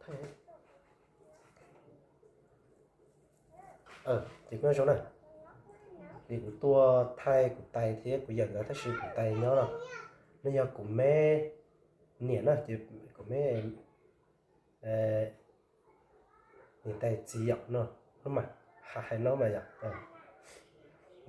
Ces kuv nyob zoo na, ces kuv tuaj thaij kuv tais thiab kuv yawm nkawd tab sis kuv tais nyob no, nws yog kuv me niam na, ces kuv me niam tais txiv yom no, hnub mas hais no mas yom,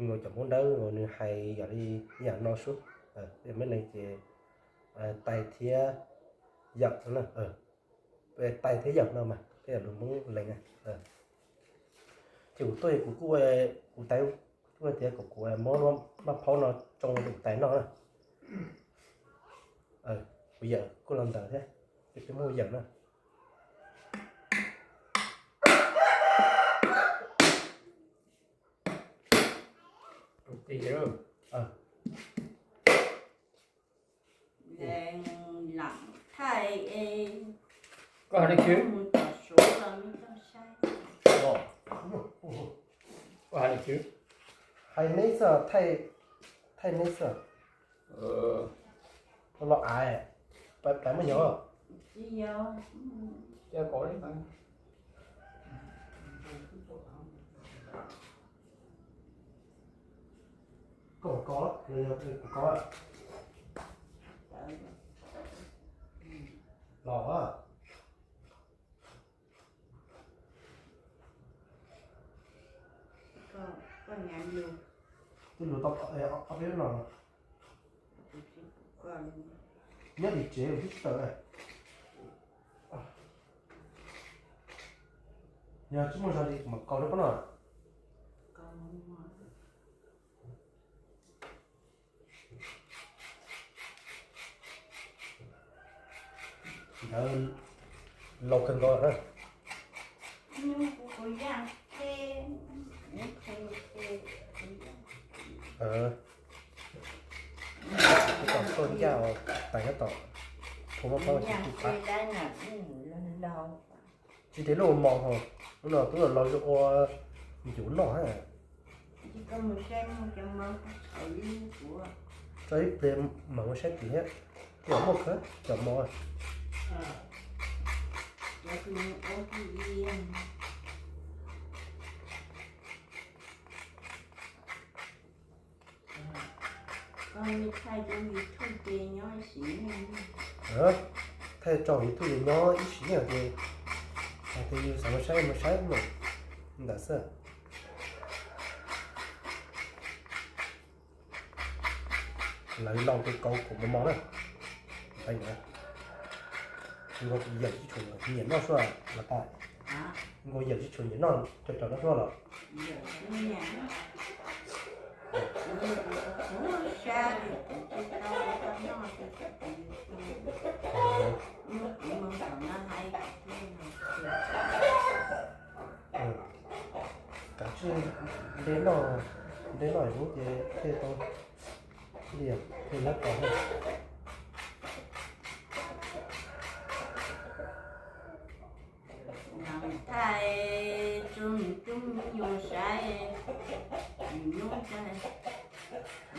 nkaus cov Hmoob Dawb nkaus nws hais yam li yam no xwb, me leej ces tais thiab yawm no na, tais thiab yawm no mas tej yam lus Hmoob lees na. Ces kuv tuaj kuv kuj, kuv tais kuj tias kom kuv muab maj phaub no tsoo rau kuv tais noj na. Kuv yawm kuj los ntawd thiab, ces peb muab yawm na. Koj hais li kwv, koj hais li kwv, hais neb xwb, thaij neb xwb. Los av, pais muaj yog. Koj ko, koj ko los. Twb lus tau ob peb lub no. Nyob tim tsev twb tsis tawm. Yog tsis muaj zog li kuv mam kaus rau koj noj. Ntawd laus kawg nkaus lawm na. Twb tau tuaj ncaj tais nyob tom, phu mab phaub tsis pub qab. Tsis tias lub mos hos, lub no twb los laus zoo ua yus noj na. Tso ib pliag mam mus saib tim thiab, yog muaj kawg cov mos. Thaij tso YouTube ces nyob ib sim nyob ces, hais tias yus xav mus saib mus saib ntawd xwb. Lawv laus kawg nkaus kuv mos mos na. Nkaus yawm tsis tshua nyiam noj suab los tas. Nkaus yawm tsis tshua nyiam noj cov cov noj suab los. Kav tsij nte noj, nte noj hnub ces thiaj tau liam thiaj lab tos. Thaij tso nws coob nyuj saib, nws nyob tag,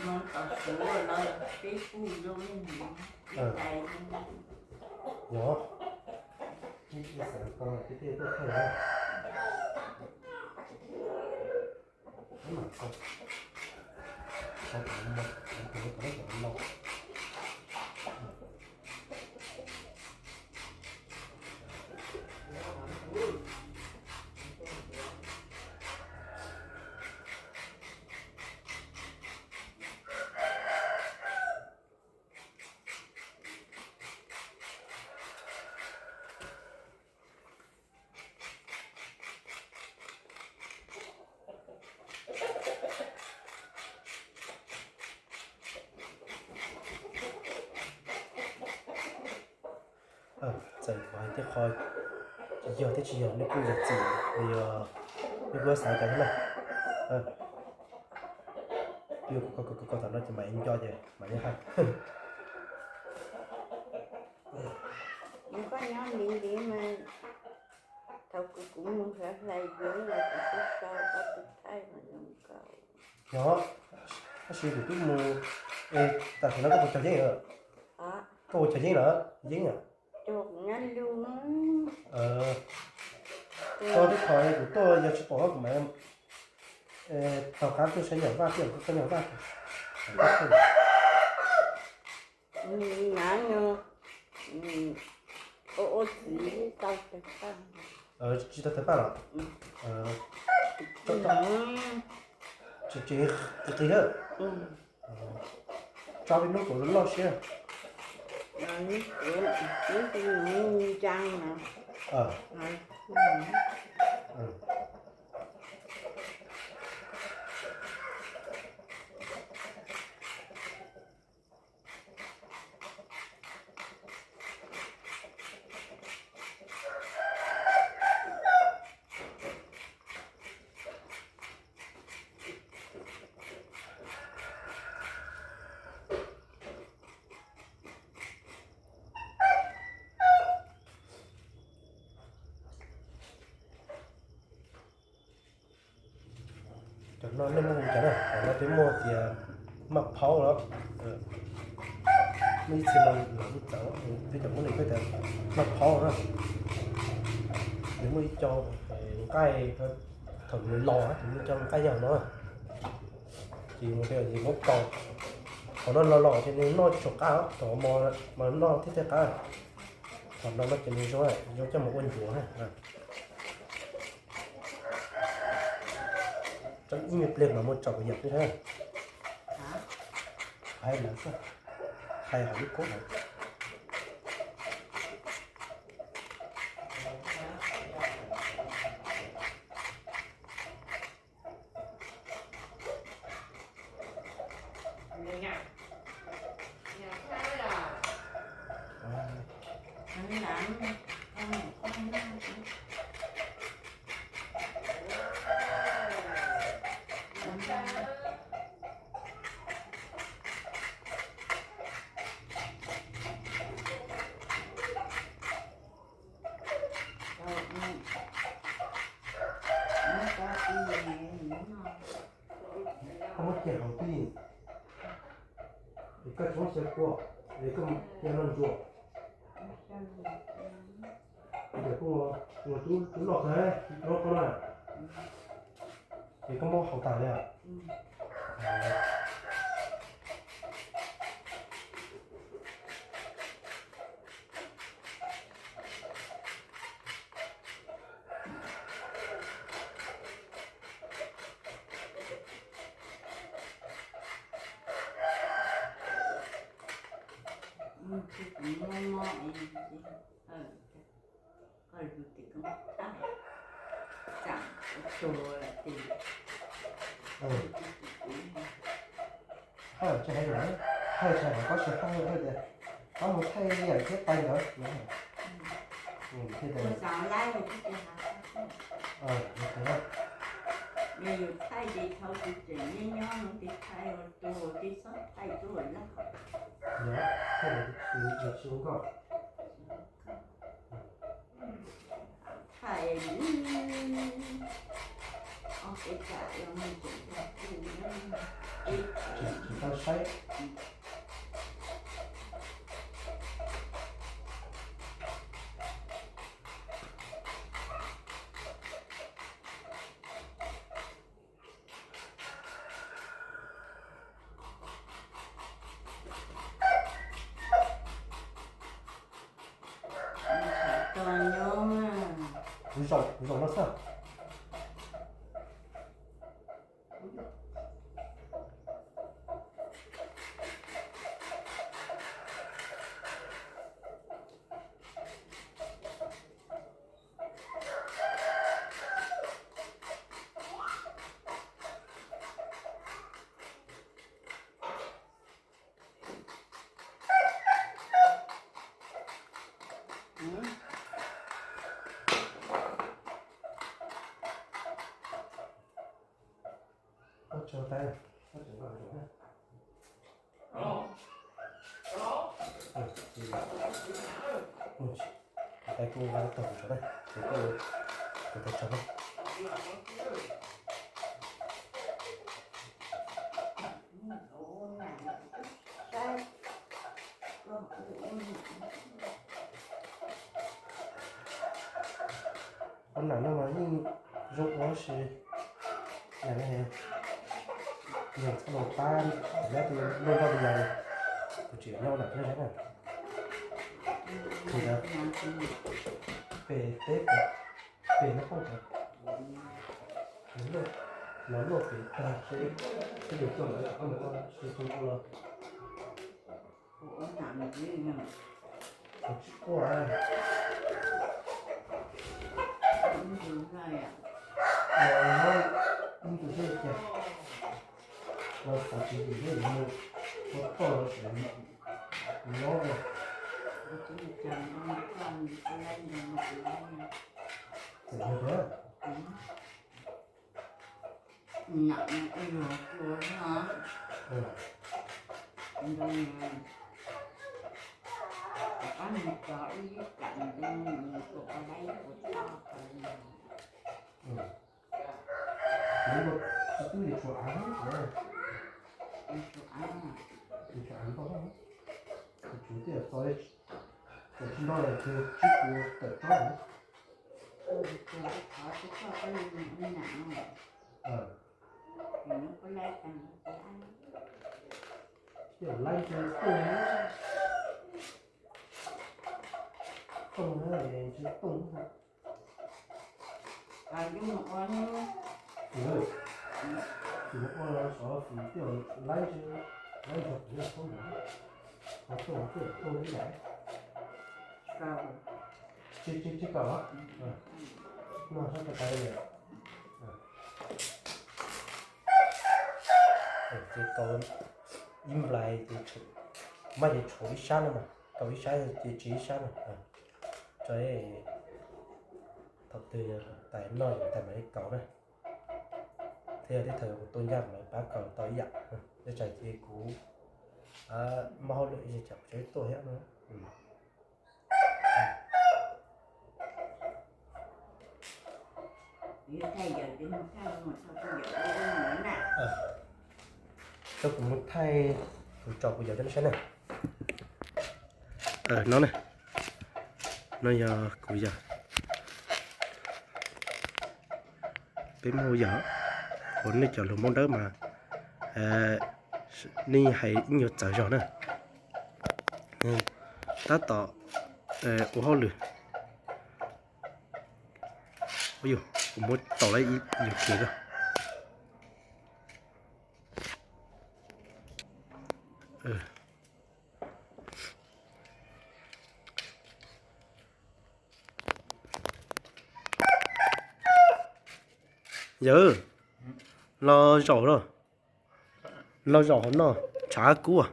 no tom Suav los peb pug zoo li ntawd, peb tais zoo. Yog, ib xeem tau tiag tiag tuaj thaij na. Txawm hais tias qhov tsis yog thiab tsis yog nej kuj zam txim, yog nej kuj xav cas thiab na. Yog ko ko ko tom no ces mam li nco ces mam li hais. Yog koj nyob ntev ntev mas thaum kuv kuv mus hlais hlais yuav los kuv twb sau koj tus thaij mas zoo nkauj. Yog, tab sis kuv twb mus, tam sim no koj puas cog yeeb lawm? Koj puas cog yeeb lawm? Yeeb a? Tso kuv nyob lug. Tso tib qho kuv tuaj yog tsis pom kuv mam tau qab tuaj saib nyom vaj thiab, koj saib nyom vaj. Nab no ua ua txiv tsis tau tawg paj los? Tsis qis lawm. Tso li hnub kuv loj siab. Ntsaa no. Cov no nej muaj hu cas na? Cov no peb muaj tias maj phaub los, muaj ib txhia no lawv kuj txawv, peb cov muaj li peb tias maj phaub na. Nws muaj ib co nqaij, thaum nws los ces muaj ib co nqaij yog no, ces mus rau ces muab kaus. Qhov no los los ces nws noj tsis tshua qab, thaum mos mas noj thiaj thiaj qab. Qhov no no ces nws zoo, zoo coj mus ua ncuav na. Tso ib me pliag mas muaj tsaus yam thiab. Hais lawv xwb, hais hauv lub koob hauv. Koj muab cia hauv tij, es koj tsis muab xyaw kua, es koj cia noj ntsuag. Ces kuj ua tub loj tag, tub loj koj na, es koj muab haus tas li. Hawj tsis hais lawm, hawj tsis hais lawm, koj tsis hawj hawj tias koj mus thaij yam thiab tais ntawd. Yus thaij ces thaum tus tseem nyob nyob no ces thaij ua tus tsis txhob thaij tuaj lawm. Thaij tsis zoo nkauj. Thaij ob peb tsam los mus tseem tag kuv, tsis tau saib. Kuv zaum, kuv zaum no xwb. Tais kuv nqa tau kuv tsov na, ces kuv tais tsov na. Ua nam no mas yeej zoo ua si, yog txhob los pab neb tus loj noj li yog, kuv tsis nyob ua nam thiab na. Pem teb pem no poj ntawd, los luaj pem tag seb, seb nws tuaj lawm koj mus ua si tus ua los. Kuv tsis quaj. Ib tus xwb tiag, los xav tsis yus thiab yus mus ua toj los tseem lob. Txawm yog thiab. Kuv twb tshuav av, tshuav av ntau, kuv twb tso, tsis nto los tsib puas tawm tsob. Laib ntshe tooj, tooj ntshe tooj. Tus ua xov fim tej laib ntshe, laib ntshe kuv yog tooj, ho tooj tej tooj ib yam. Tsis, tsis, tsis kaum. No sab ko taw li. Ces kaus ib nplais ces maj ces tshuav ib sab no mas, kaus ib sab ces tsis ib sab no. Tso, thaum twg tais noj yus tais mam li kaus na. Thiab yog tib thaum kuv tuaj ncaj mam li pab kaus tau ib yam. Tej tsam ces kuv muaj hauj lwm ces tsam kuv tsis tuaj thiab no. Tso kuv mus thaij, kuv tso kuv yawm cov no saib na. No na, no yog kuv yawm. Peb Hmoob yawm, uas nej cov lus Hmoob Dawb mas nej hais ib nyuag txawv zog na. Tab tom ua hauj lwm. Kuv muab tau lawm ib yam kev na. Yawg, los zaum los, los zaum hauv no, tshav kub.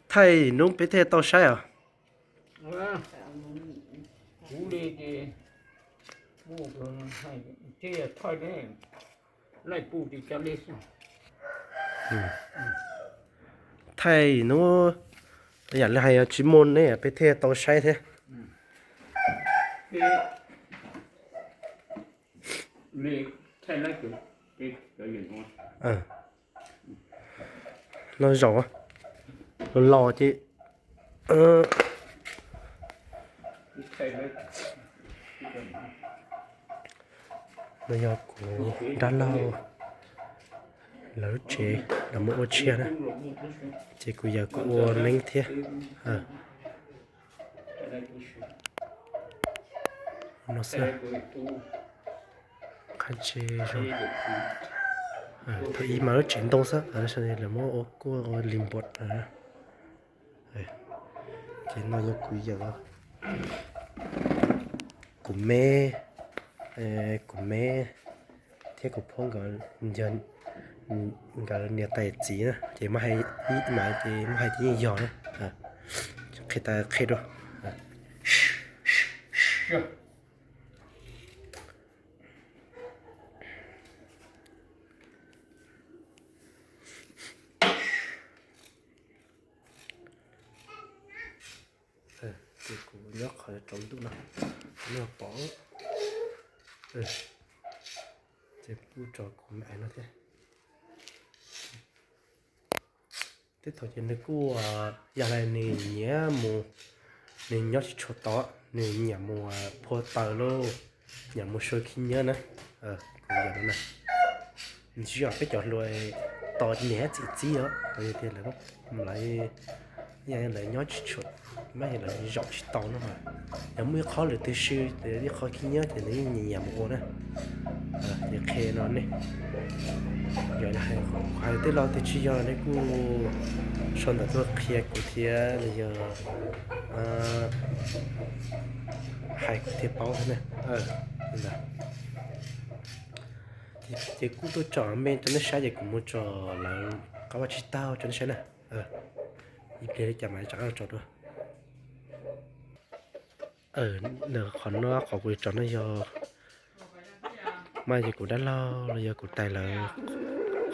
Thaij hnub peb thiaj tau saib os. Thaij hnub, yam li hais yog tsis muaj ne peb thiaj tau saib thiab. Los zaum, los los ces no yog kuv dab laug lawv lub tsev, lawv muab ua tshiab na, ces kuv yawg kuj ua neeb thiab. No xwb, qab ntse zoo. Thaum ub mas lub tsev ntoo xwb, lawv muab ua kuj ua li npua. Ces no yog kuv yawm, kuv me, kuv me thiab kuv phob nkawd, nkawd niam tais txiv na, ces muab hais, mas ces muab hais tias yeej yog na. Qhia tas qhia dua. Ces kuv nyob qhov tsaus ntuj no, nej pom, ces pub tso kuv me ais no thiab. Tej thaum ces nws kuj yog li nws nyiam mus, nws nyob tsis tshua tod, nws nyiam mus phua taws lauj, nyiam mus sua khib nyiab na. Kuv yog no na, nws tsis yog peb cov hluas tos niam txiv txib os, yog tias lawv, lawv nyob tsis tshua, mas lawv zaum tsis tau no mas, yog muaj ib qho lwm tus siv ib qho khib nyiab ces nws yeej nyiam mus ua na. Ces qhia no ne, yog hais tej lo tias tsis yog nej kuj sau ntawv tuaj qhia kuv thiab los yog hais kuv thiaj paub thiab na. Ces kuj tuaj tsom me rau nej saib ces kuv mus tsom lawv qab vaj tsib taug rau nej saib na. Ib pliag li cas mam li rov qab los tso dua. Qhov no qhov kuv tsom no yog, mas yog kuv dab laug los yog kuv tais lawv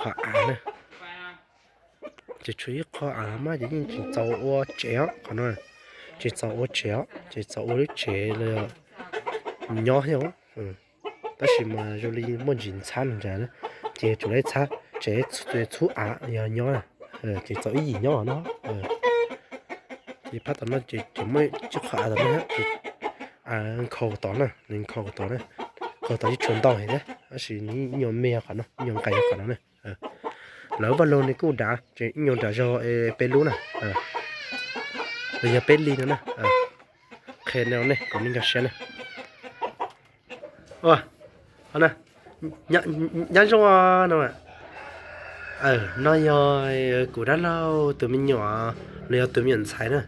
qhov av na. Ces tshuav ib qho av mas ces yeej tseem txaus ua tsev os, qhov no tseem txaus ua tsev os, tseem txaus ua lub tsev los nyob thiab. Tab sis mas zoo li muaj ntsis ntxhab nws ntag, ces tsum lawv txhab tsev txhub av yog nyob na, ces txaus ib yim nyob no. Ces phab tom no ces muaj ib qho av tom no, av nkhaus tod na, nws nkhaus tod na, nkhaus tod yeej tshuav ntau heev thiab, tab sis nws ib nyuag me qhov no, ib nyuag nqaim qhov no na. Lawv vaj loog nws kuj dav, ces ib nyuag dav zog peb lub na, los yog peb li no na. Qhia no ne kom nej nkag siab na. Nyob zoo no. No yog kuv dab laug tus me nyuam, los yog tus me nyuam ntxhais na.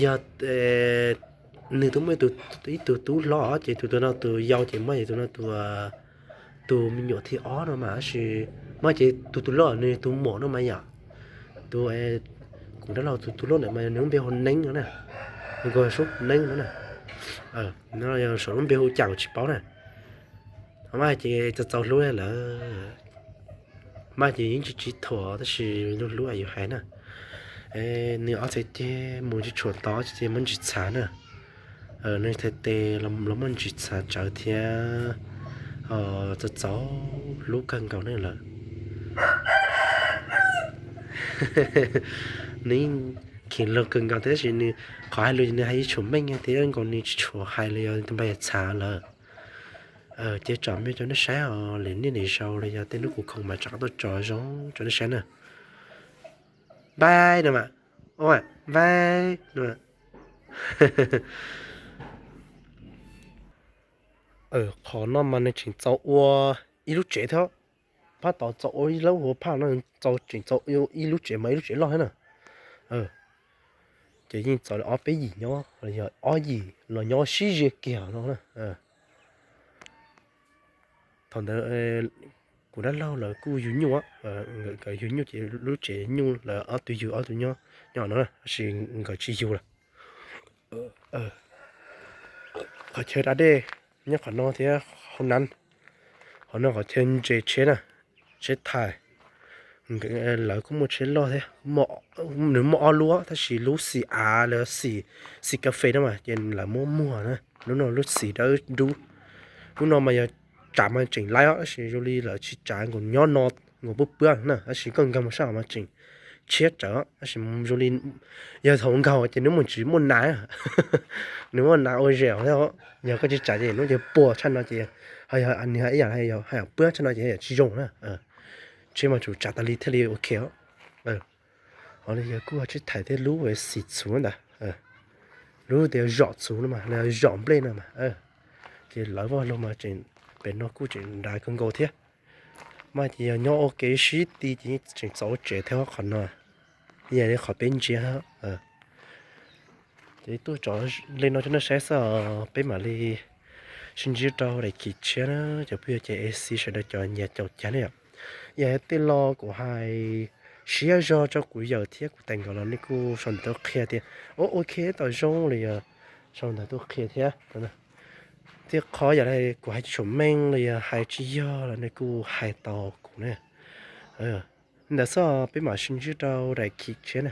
Yog nws twb muaj ib tug tub hlob, ces tus tus no tus yau ces muab ces tus no tus, tus me nyuam thib ob no mas, tab sis mas ces tus tus loj nws tus muam no mas yom. Tus, kuv dab laug tus tus loj ntawd mas nws lub npe hu Neeb no na, nkaus sub Neeb no na. Saum lub npe hu cas kuv tsis paub na. Mas ces txaus txaus hlub lawm, mas ces yeej tsis tsis thuam tab sis lub hlub yus hais na. Nws ob txhais ceg mus tsis tshua tod ces muab ntsis txhav na. Nws txhais tes los muab ntsis txhav tsawv thiab, txaus txaus hlub kawg nkaus ne lawm. Nws yeej kheev laug kawg nkaus thiab tab sis nws qhov hais lus nws hais tshua meej thiab nkaus nws tsis tshua hais li yog npaj txhav lawm. Ces tsom me rau nej saib os, lwm niaj lwm zaus los yog tej hnub kuv khoom mas rov qab tuaj tsom zoo rau nej saib na. Npaj no mas, npaj no. Qhov no mas nws tseem txaus ua ib lub tsev thiab. Phab tod txaus ua ib lub hauv phaj no, tseem txaus ib lub tsev mas ib lub tsev loj thiab na. Ces yeej txaus li ob peb yim nyob los yog ob yim los nyob sib ze kiag no na. Thaum ntawd kuv dab laug lawv kuj yug nyuj, nkawd yug nyuj ces lub tsev nyuj lawv ob tug yug ob tug nyob nyob no na, tab sis nkawd tsis yug lawm. Qhov chaw da dej nyob qhov no thiab hauv na, qhov no qhov chaw ntses tsheb na, tsheb thais. Lawv kuj muaj tsheb loj thiab, nws muaj ob lub tab sis lub xim av lawv xim, xim kas fes no mas ces lawv muab muag na, lub no lub xim dawb dub. Lub no mas yog tsav mas tseem laib os, tab sis zoo li lawv tsis tsav nkaus nyob no, nkaus puab puab na, tab sis koj nkag mus sab hauv mas tseem tshiab tsawv, tab sis zoo li yog thaum nkaug ces nws mus tsis muaj nas, nws muaj nas ua zem thiab. Yog koj tsis tsav ces nws ces puas tshaj no ces, ho yog nws ib yam hais puab tshaj no ces tsis zoo na. Tsheb mas tsum tsav tas li thiaj li ok os. Ho li yog kuj tsheb thais thiab lub xim txhuv ntawd, lub tias zom txhuv no mas, zom nplej no mas. Ces lawv vaj loog mas tseem, pem no kuj tseem dav kawg nkaus thiab. Mas ces yog nyob ua ke sib ti ces tseem txaus ua tsev thiab qhov no, yog li qhov peb ntsia. Ces tuaj tso li no rau nej saib xwb os, peb mam li sib ntsib rau daim khiv tshiab na, cov phooj ywg ces ib tsoom sawv daws cov nyiam caum cav ne yom. Yog tej lo kuv hais siab zog rau kuv yawm thiab kuv tais nkawd los nej kuj sau ntawv tuaj qhia tias, o, ok, tau zoo los yog sau ntawv tuaj qhia thiab. Tej qhov yam li kuv hais tsis tshua meej los yog hais tsis yog los nej kuj hais tau kuv na. Ntawd xwb, peb mam sib ntsib rau daim khiv tshiab na.